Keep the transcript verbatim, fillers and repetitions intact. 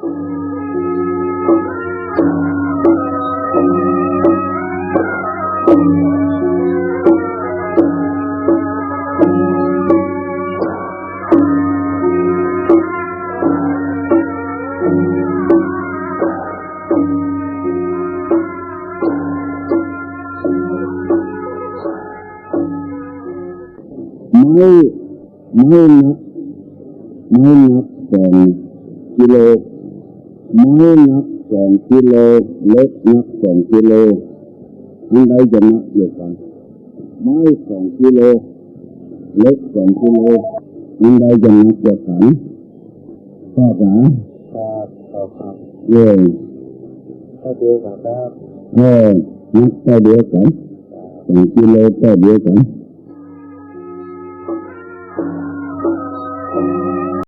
ไม้ ไม้หนัก ไม้หนักสองกิโล ไม้หนักสองกิโล เหล็กหนักสองกิโล อันใดจะหนักกว่ากั๋น ไม้สองกิโล เหล็กสองกิโล อันใดจะหนักกว่ากั๋น ป้อจ๋า ครับ ครับ เออ เต้าเดียวกั๋นครับ เออ หนักเต้าเดียวกั๋น สองกิโลเต้าเดียวกั๋น